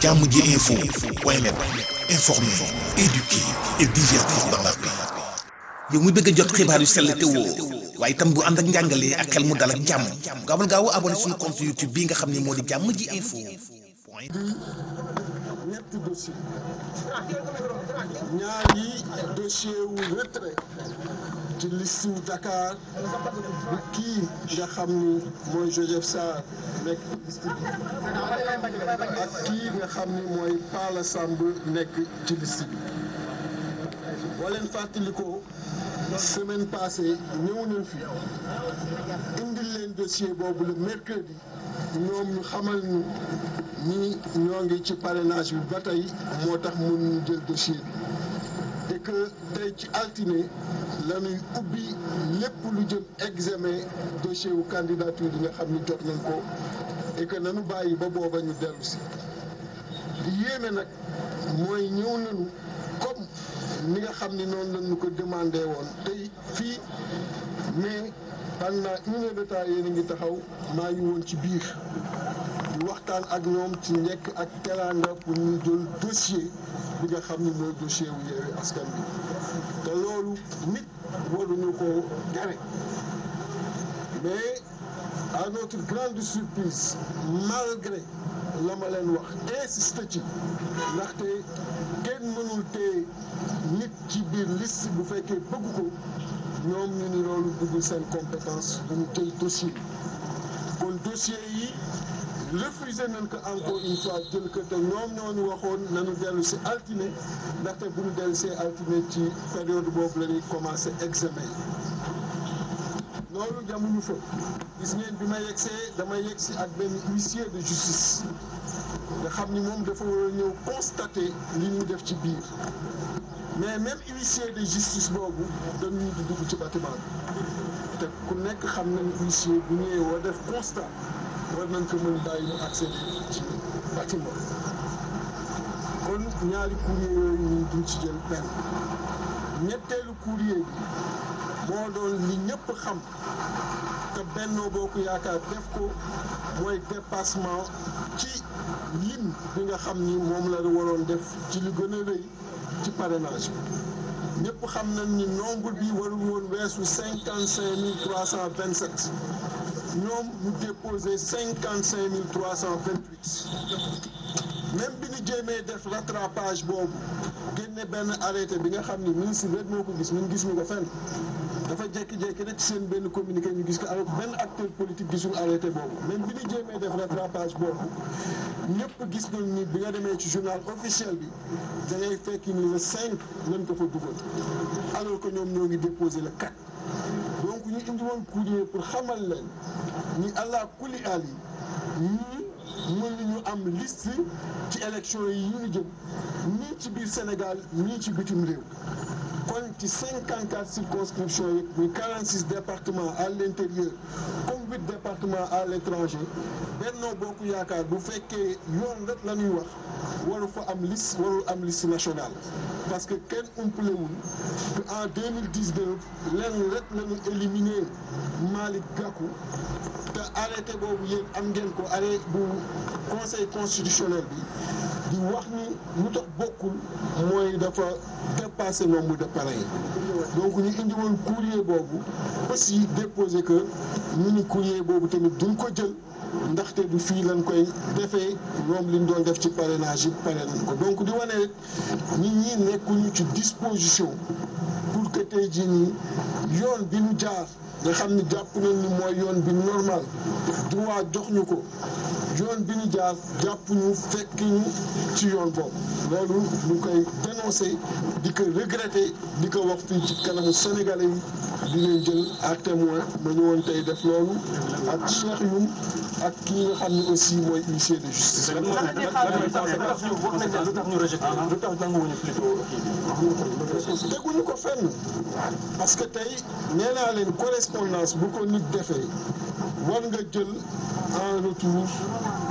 jammjinfos.net, informer, éduquer et divertir dans la paix. yow muy bëgg a jot xibaar yu sell te woo waaye itam bu ànd ak njàngalee ak xel mu dal ak jàmm gaawal gaaw abonné suñu compte YouTube bii nga xam ne moo di Jammj info. ñetti dossier ñaari dossier wu retrait ci liste wu Dakar bu kii nga xam ni mooy Joseph Sarr nekk liste bi ak kii nga xam ni mooy Pala Samb nekk ci liste bi boo leen fàttalikoo semaine passée ñëw nañ fi indil leen dossier boobu le mercredi ñoom ñu xamal ñu ni ñoo ngi ci parrainage bi ba tey moo tax mun ñu jël dossier bi et que tey ci altine la ñuy ubbi lépp lu jëm examen dossier wu candidature yi nga xam ni jot nañ ko et que nanu bàyyi ba booba ñu dellu si li yéeme nag mooy ñëw nañu comme ni nga xam ni noonu lañu ko demandé woon tey fii mais pendant une heure de temps yéen a ngi taxaw maa ngi woon ci biir waxtaan ak ñoom ci njëkk ak teraanga pour ñu jël dossier bi nga xam ni mooy dossier wu Yéwwi Askan Wi te loolu nit waruñu ko gare mais à notre grande surprise malgré la ma leen wax insiste ci ndaxte kenn mënul tee nit ci biir liste bu fekkee bëgg ko ñoom ñu ni loolu dugg seen compétence bu ñu jël dossier kon dossier yi refusé nañ ko encore une fois jël ko te ñoom ñoo ñu waxoon nañu dellu si altine ndaxte bu ñu dellu see altine ci période boobu la ñuy commencé examen yi loolu jamuñu fa gis ngeen bi ma yegsee dama yegsi ak benn huissier de justice nga xam ni moom dafa war a ñëw constater li ñu def ci biir mais même huissier de justice boobu dañuy di dugg ci bâtiment bi te ku nekk xam nañ huissier bu ñëwee war def constat war nañ ko mën bàyyi mu accéder ci bâtiment kon ñaari courrier yooyu ñu duñ ci jël benn ñetteelu courrier bi moo doon li ñëpp xam te Benno Bokk Yaakaar def ko mooy dépassement ci lim bi nga xam ni moom la waroon def ci lu gën a rëy ci parrainage bi ñëpp xam nañ ni nombre bi warul woon weesu 55 327 ñoom ñu déposé 55 328 même bi ñu jéemee def rattrapage boobu génne benn arrêté bi nga xam ni ministre rek moo ko gis ñun gisuñu ko fenn dafa jékki-jékki rek seen benn communiqué ñu gis ko avec benn acteur politique gisul arrêté boobu même bi ñu jéemee def rattrapage boobu ñëpp gis nañ ni bi nga demee ci journal officiel bi da ngay fekk ni le 5 lañ ko fa dugal alors que ñoom ñoo ngi déposé le 4 donc ñu indi woon courrier pour xamal leen ni àlla kuli al yi ñii mën nañu am liste ci élection yi ñu jëm nii ci biir Sénégal nii ci bitim réew kon ci 54 circonscriptions yi muy 46 départements à l'intérieur comme 8 départements à l'étranger Benno Bokk Yaakaar bu fekkee yoon rek la ñuy wax waru fa am liste warul am liste nationale parce que kenn umpalewul que en 2019 lenn rek la ñu éliminé Malick Gakou te arrêté boobu yéen am ngeen ko arrêté bu conseil constitutionnel bi di wax ni lu tax bokkul mooy dafa dépassé nombre de parrains donc ñu indi woon courrier boobu aussi déposé que ñu ni courrier boobu tamit duñ ko jël ndaxte du fii lañ koy defee ñoom liñ doon def ci parrainage yi pare nañ ko donc di wane rek nit ñi nekkuñu ci disposition pour que tey jii nii yoon bi ñu jaar nga xam ni jàpp nañ ni mooy yoon bi normal droit jox ñu ko yoon bi ñu jaar jàpp ñu fekk ñu ci yoon boobu loolu ñu koy dénoncer di ko regretter di ko wax fii ci kanamu sénégalais yi di leen jël à témoin ma ñëwoon tey def loolu ak Cheikh Youm ak kii nga xam ne aussi mooy huissier de justice. teguñu ko fenn parce que tey nee naa leen correspondance bu ko nit defee war nga jël en retour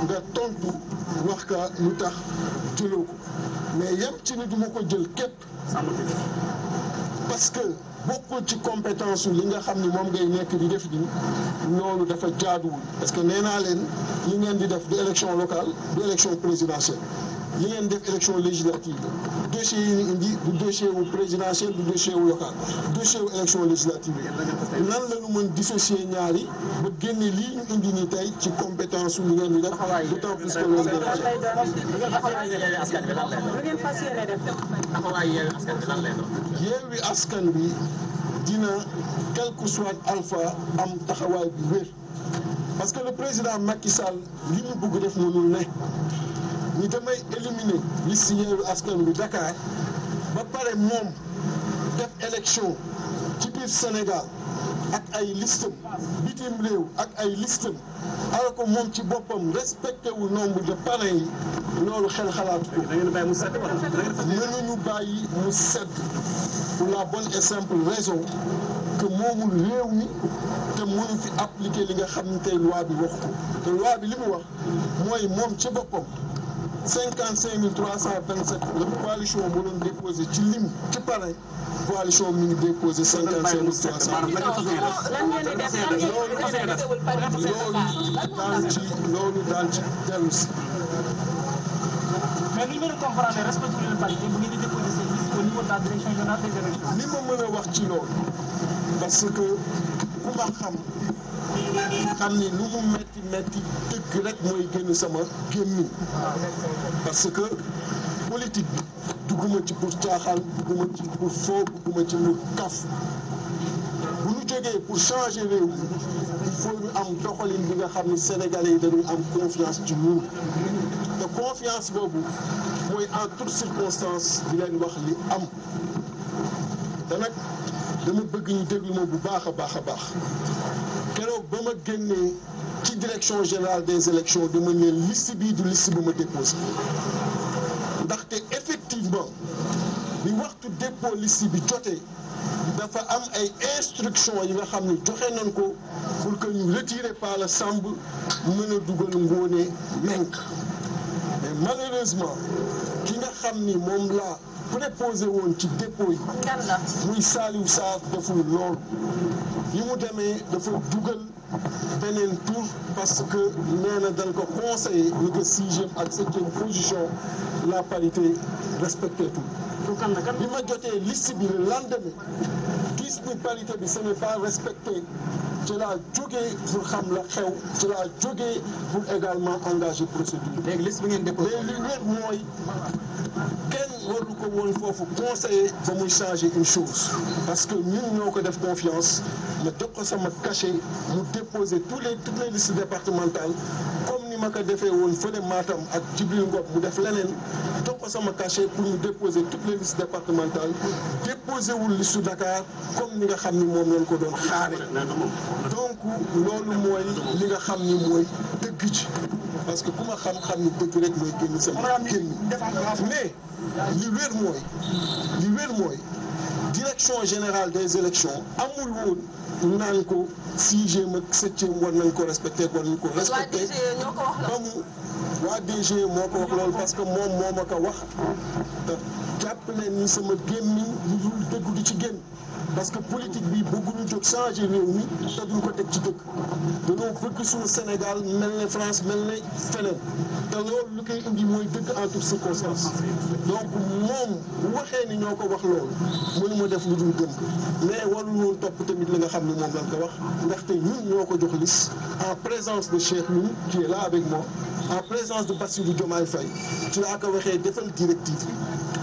nga tontu wax ka lu tax jëloo ko mais yem ci ni duma ko jël képp parce que bokkul ci compétence li nga xam ni moom ngay nekk di def ni loolu dafa jaaduwul parce que nee naa leen li ngeen di def du élection locale du élection présidentielle li ngeen def élection législative dossier yi ñu indi du dossier wu présidentiel du dossier wu local dossier wu élection législative yi nan la ñu mën dissocier ñaari ba génne lii ñu indi nii tey ci compétence su li ngeen di def d'autant plus que loolu Yéwwi Askan Wi dina quel que soit alpha am taxawaay bu wér parce que le président Macky Sall li ñu bëgg def mënul ne ñi damay éliminer liste Yéwwi Askan Wi Dakar ba pare moom def élection ci biir Sénégal ak ay listam bitim réew ak ay listam alors que moom ci boppam respecté wu nombre de parrains yi loolu xel xalaatu ko mënuñu bàyyi mu sedd pour la bonne et simple raison que moomul réew mi te mënu fi appliquer li nga xam ne tey loi bi wax ko te loi bi li mu wax mooy moom ci boppam 55 327 la coalition moo doon déposé ci lim ci parrain coalition mi ngi déposé 55 300. loolu daan ci dellu si. mais li ñu mën a comprendre respecté leen parité bu ngeen di déposé seen liste au niveau de la direction générale des élections. li ma mën a wax ci loolu parce que ku ma xam ni lu mu metti dëgg rek mooy génn sama gémmiñ parce que politique bi dugguma ci pour caaxaan dugguma ci pour foo dugguma ci pour kaf bu ñu jógee pour changer réew mi il faut ñu am doxalin bi nga xam ni sénégalais yi dañuy am confiance ci ñun te confiance boobu mooy en toutes circonstances di leen wax li am te nag dama bëgg ñu déglu ma bu baax a baax a baax keroog ba ma génnee ci direction générale des élections dama ne liste bii du liste ba ma déposé ndaxte effectivement bi waxtu dépôt liste bi jotee dafa am ay instructions yi nga xam ne joxe nañ ko pour que ñu retirer par le Samb mën a dugal Ngoone Menk mais malheureusement ki nga xam ni moom laa préposé woon ci dépôt yi muy Saliou Sarr deful loolu bi mu demee dafa dugal beneen tour parce que nee na dañ ko conseillé ñu ko 6e ak 7e position la parité respecté tout bi ma jotee liste bi le lendemain gis ni parité bi ce n'est pas respecté ci laa jógee pour xam la xew ci laa jógee pour également engager procédure léegi liste bi ngeen déposé mais li wér mooy kenn waru ko woon foofu conseiller ba muy changer une chose parce que ñun ñoo ko def confiance ma jox ko sama cachet mu déposer toutes les listes départementales comme ni ma ko defee woon fële Matam ak Djibril Ngom mu def leneen jox ko sama cachet pour ñu déposer toutes les listes départementales déposer wul liste Dakar comme ni nga xam ni moom lañ ko doon xaare donc loolu mooy li nga xam ni mooy dëgg ji parce que ku ma xam-xam ni dëgg rek mooy génn sama génn mais li wér mooy direction générale des élections amul woon naan ko 6e ak 7e war nañ ko respecté war nañ ko respecté ba mu waa DGE moo ko wax loolu parce que moom moo ma ko wax te jàpp leen ni sama gémmiñ lu dul dëggu di ci génn parce que politique bi bëgguñu jóg changer réew mi te duñ ko teg ci dëkk dañoo bëgg suñu Sénégal mel ne France mel ne feneen te loolu lu koy indi mooy dëgg en toutes circonstances donc moom bu waxee ni ñoo ko wax loolu mënuma def lu dul gëm mais warul woon topp tamit li nga xam ne moom lañ ko wax ndaxte ñun ñoo ko jox liste en présence de Cheikh Loum qui est là avec moi en présence de Bassirou Diomaye Faye ci laa ko waxee defal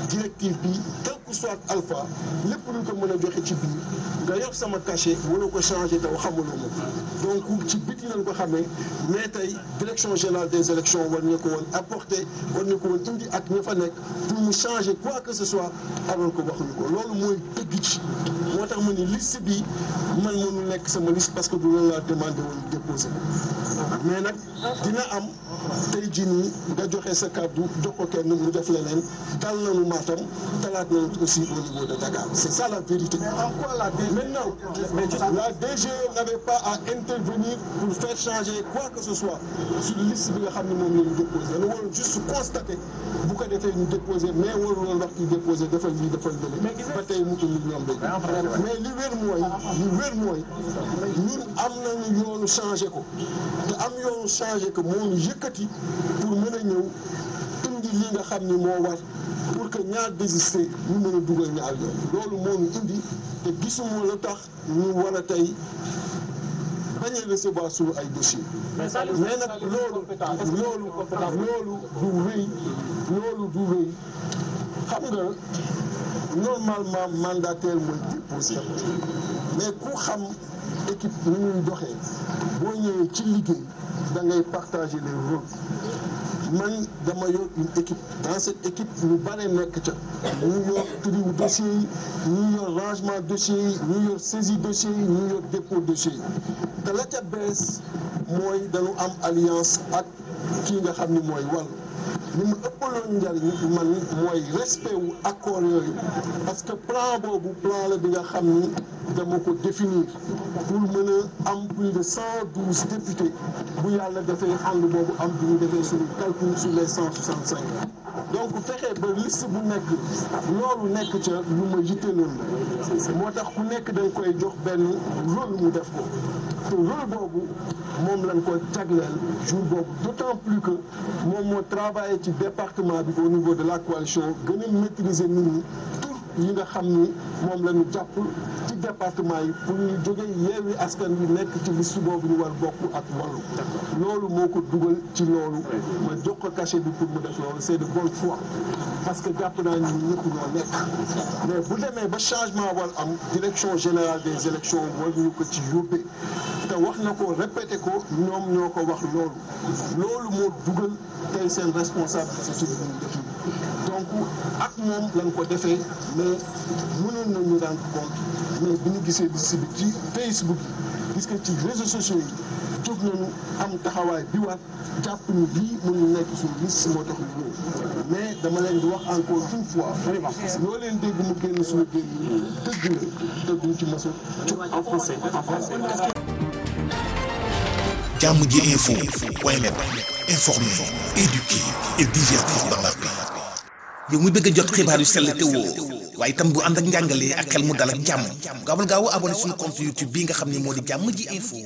directive bi quel que soit alpha lépp luñ ko mën a joxe ci biir nga yor sama cachet wala ko changé taw xamuloo ma donc ci biti lañ ko xamee mais tey direction générale des élections war ñu ko woon apporter war ñu ko woon indi ak ña fa nekk pour mu changer quoi que ce soit alors que waxuñu ko loolu mooy dëgg ci moo tax ma ni liste bi man mënul nekk sama liste parce que du loolu laa demandé woon déposé mais nag dina am tey jii nii nga joxe sa kàddu jox ko kenn mu def leneen dal nañu Matam talaat nañu aussi au niveau de Dakar c'est ça la vérité. Maintenant la DGE n'avait pas à intervenir pour faire changer quoi que ce soit sur liste bi nga xam ne moom la ñu déposé dañu waroon juste constater bu ko defee ñu déposé mais warul woon wax kii déposé defal lii defal lële ba tey mu indi ñoom léegi mais li wér mooy ñun am nañu yoonu changé ko te am yoonu changé ko moo ñu yëkkati pour mën a ñëw indi li nga xam ni moo war pour que ñaar désister ñu mën a dugal ñaar yoon loolu moo ñu indi te gisuma lu tax ñu war a tey bañ a recevoir suñu ay dossiers. mais nag loolu du wéy xam nga normalement mandataire mooy déposé mais ku xam équipe ni ñuy doxee boo ñëwee ci liggéey da ngay partager les rôles. man dama yor une équipe dans cette équipe ñu bare nekk ca ñu yor triu dossier yi ñu yor rangement dossier yi ñu yor saisie dossier yi ñu yor dépôt dossier yi te la ca bees mooy dañu am alliance ak kii nga xam ni mooy wàll li mu ëppaloon njariñ man mooy respect wu accord yooyu parce que plan boobu plan la bi nga xam ni dama ko définir pour mën a am plus de 112 députés bu yàlla defee ànd boobu am bu ñu defee suñu calcul sur les 165 donc fexe ba liste bu nekk loolu nekk ca lu ma yitte loolu moo tax ku nekk da nga koy jox benn rôle mu def ko te rôle boobu moom lañ ko jagleel jour boobu d'autant plus que moom moo travaillé ci département bi au niveau de la coalition gën a maîtriser nit ñi yi nga xam ni moom la ñu jàpp ci département yi pour ñu jógee Yéwwi Askan Wi nekk ci liste boobu ñu war bokk ak wàllu loolu moo ko dugal ci loolu ma jox ko cachet bi pour mu def loolu c'est de bonne foi parce que jàpp naa ni ñëpp ñoo nekk mais bu demee ba changement war am direction générale des élections war ñu ko ci yóbbee te wax na ko répété ko ñoom ñoo ko wax loolu moo dugal tey seen responsabilité ci li ñuy def donc ak moom lañ ko defee mais mënoon nañu rendre compte mais bi ñu gisee liste bi ci Facebook yi gis nga ci réseaux sociaux yi jóg nañu am taxawaay bi war jàpp ni lii mënul nekk suñu liste moo tax ñu ñëw mais dama leen di wax encore une fois loo leen dégg mu génn suñu génn dëgg la te duñ ci mos a en français Jammj info point net informer, éduquer et divertir dans la paix. yow muy bëgg a jot xibaar yu sell te woo waaye itam bu ànd ak njàngalee ak xel mu dal ak jàmm gaawal gaaw abonné suñu compte YouTube bii nga xam ne moo di Jammj info.